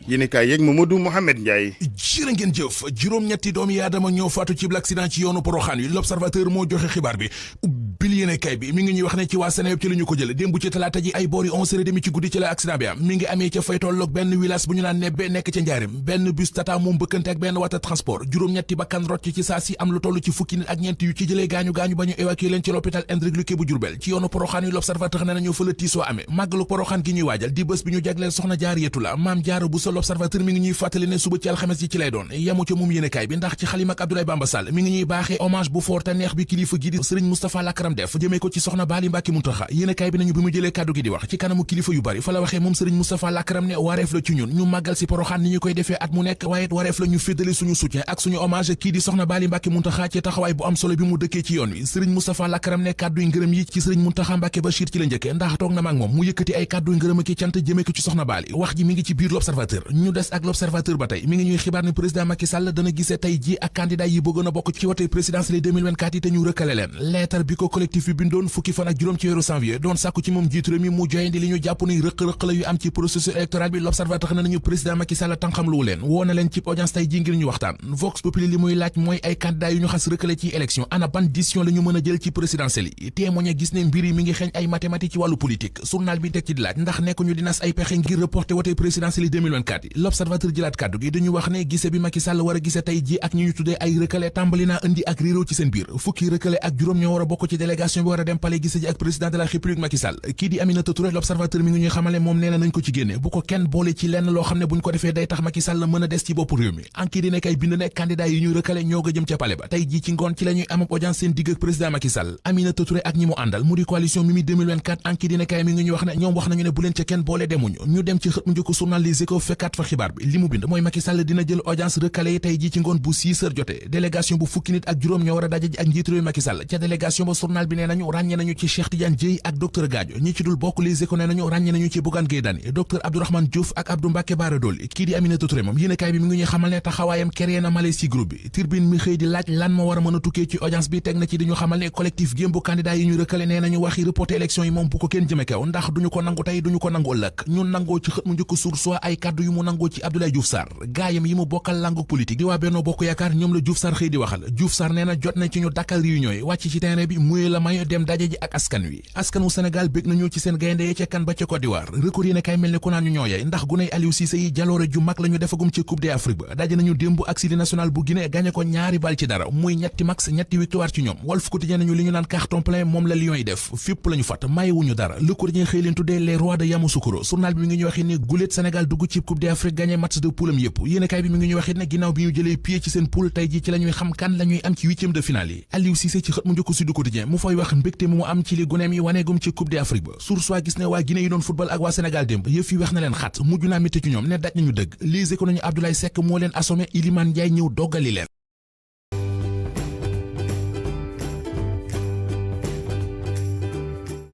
yéen kaay yeeg Mamadou Mohamed Ndiaye. jërë ngeen jëf juróom-ñetti doomi aadama ñoo faatu ci l'accident ci yoonu Poroxaan yi l'Observateur moo joxe xibaar bi bil yéene kay bi mi ngi ñuy wax ne ci waa Sénégal ci la ñu ko jële démb ci talaata ji ay boori 11h30 ci guddi ci la accident bi am mi ngi amee ca fay tolloog benn village bu ñu naan nebbe nekk ca njaarim benn bus tata moom bëkkante ak benn wata transport juróom-ñetti bakkan rot ci saa si am lu toll ci fukki nit ak ñeent yu ci jëlee gaañu-gaañu ba ñu évacué leen ci l'hôpital Hendrik Leucke bu Diourbel ci yoonu Poroxaan yi l'Observateur ne nañu fa la tiisoo amee màggalu Poroxaan gi ñuy waajal di bés bi ñu jagleel soxna Jaariyatu la maam Jaara bu sa l'Observateur mi ngi ñuy fàttali ne suba ci alxames yi ci lay doon yemu ca moom yéene kay bi ndax ci xalima ak Abdoulaye Bamba Sall mi ngi ñuy baaxee hommage bu fort te neex bi kilifa gi di Serigne Moustapha Lakram def jëmee ko ci soxna Baali Mbàkke Muntaxa yéenekaay bi nañu bi mu jëlee kàddu gi di wax ci kanamu kilifa yu bari fa la waxee moom Serigne Moustapha Lakram ne wareef la ci ñun ñu màggal si Poroxaan ni ñu koy defee at mu nekk waaye wareef la ñu féddali suñu soutien ak suñu hommage kii di soxna Baali Mbàkke Muntaxa ci taxawaay bu am solo bi mu dëkkee ci yoon wi Serigne Moustapha Lakram ne kàdduy ngërëm yi ci Serigne Muntaxa Mbàkke Bachir ci la njëkkee ndax toog na ma ak moom mu yëkkati ay kàdduy ngërëm ak cant jëmee ko ci soxna Baali wax ji mi ngi ci biir l'Observateur ñu des ak l'Observateur ba tey mi ngi ñuy xibaar ne président Macky Sall dana gisee tey ji ak candidat yi bëggoon a bokk ci wote présidentielle 2024 yi te ñu rëkkale leen lettre bi ko collectif bi bindoon fukki fan ak juróom ci weeru janvier doon sàkku ci moom jiitu réew mi mu joyandi li ñu jàpp ni rëq-rëq la yu am ci processus électoral bi l'Observateur na nañu président Macky Sall tànxam luwu leen woo na leen ci audience tey ji ngir ñu waxtaan Vox Populi li muy laaj mooy ay candidat yu ñu xas rëkkale ci élection ana ban décision la ñu mën a jël ci présidentielle yi témoigné gis ne mbir yi mi ngi xeeñ ay mathématiques ci wàllu politique journal bi teg ci di laaj ndax nekkuñu di nas ay pexe ngir reporter wote présidentielle yi 2024 yi l'Observateur jëlaat kàddu gi dañu wax ne gise bi Macky Sall war a gise tey ji ak ñi ñu tuddee ay rëkkale tàmbali naa indi ak réeróo ci seen biir fukki rëkkale ak juróom ñoo war a bokk ci délégation bi war a dem palais gise ji ak président de la République Macky Sall kii di Aminata Touré l'Observateur mi ngi ñuy xamale moom nee na nañ ko ci génne bu ko kenn boole ci lenn loo xam ne buñ ko defee day tax Macky Sall mën a des ci bopp réew mi anki di nekk ay bind ne candidat yi ñuy rëkkale ñoo ga jëm ca palais ba tey ji ci ngoon ci la ñuy am audience seen digg ak président Macky Sall Aminata Touré ak ñi mu àndal mu di coalition Mimi 2024 anki di nekk ay mi ngi ñuy wax ne ñoom wax nañu ne bu leen ca kenn boole demuñu ñu dem ci xët mu njëkk journal Les Échos fekkaat fa xibaar bi li mu bind mooy Macky Sall dina jël audience rëkkale yi tey ji ci ngoon bu 6 heures jotee délégation bu fukki nit ak juróom ñoo war a daje ji ak njiitu réew Macky Sall ca délégation ba journal bi nee nañu ràññe nañu ci Cheikh Tidiane Dièye ak docteur Gadio ñi ci dul bokk Les Échos nee nañu ràññe nañu ci Bougane Gueye Dany docteur Abdourahmane Diouf ak Abdou Mbacké Bara Dolly kii di Aminata Touré moom yéenekaay bi mi ngi ñuy xamal ne taxawaayam créé na malaise ci groupe bi Tribune mi xëy di laaj lan moo war a mën a tukkee ci audience bi teg na ci di ñu xamal ne collectif gémbu candidat yi ñu rëkkale nee nañu waxi reporter élection yi moom bu ko kenn jëme kaw ndax duñu ko nangu tey duñu ko nangu ëllëg ñun nangoo ci xët mu njëkk Source A ay kàddu yu mu nangoo ci Abdoulaye Diouf Sarr gaayam yi mu bokkal langue politique di waa Benno Bokk Yaakaar ñoom la Diouf Sarr xëy di waxal Diouf Sarr nee na jot nañ ci ñu dakkal réunion yi wàcc ci terrain bi muy la may dem daje ji ak askan wi askanu Sénégal bég nañu ci seen gaynde yi ca kan ba ca Côte d'Ivoire record yi ne kay mel ni ku naan ñu ñooyee ndax guney Aliou Cissé yi jaloore ju mag la ñu defagum ci Coupe d'Afrique ba daje nañu démb ak Syli national bu Guinée gagné ko ñaari bal ci dara muy ñetti max ñetti victoire ci ñoom Walf Quotidien nañu li ñu naan carton plein moom la Lions yi def fépp la ñu fat mayewuñu dara Le Quotidien xëy leen tuddee les rois de Yamoussoukro journal bi mi ngi ñu waxit ne guléet Sénégal dugg ci Coupe d'Afrique gagné match de poule am yëpp yéenekaay bi mi ngi ñu waxit ne ginnaaw bi ñu jëlee pied ci seen poule tey ji ci la ñuy xam kan la ñuy am ci huitième de finale yi Aliou Cissé ci xët mu njëkk Sud Quotidien mu fay wax mbégte mu am ci li guneem yi waneegum ci Coupe d'Afrique ba Source A gis ne waa Guinée yi doon football ak waa Sénégal démb yëf yi wex na leen xat mujj naa métti ci ñoom ne daj nañu dëgg lise ko nañu Abdoulaye Seck moo leen assommé Iliman Ndiaye ñëw doggali leen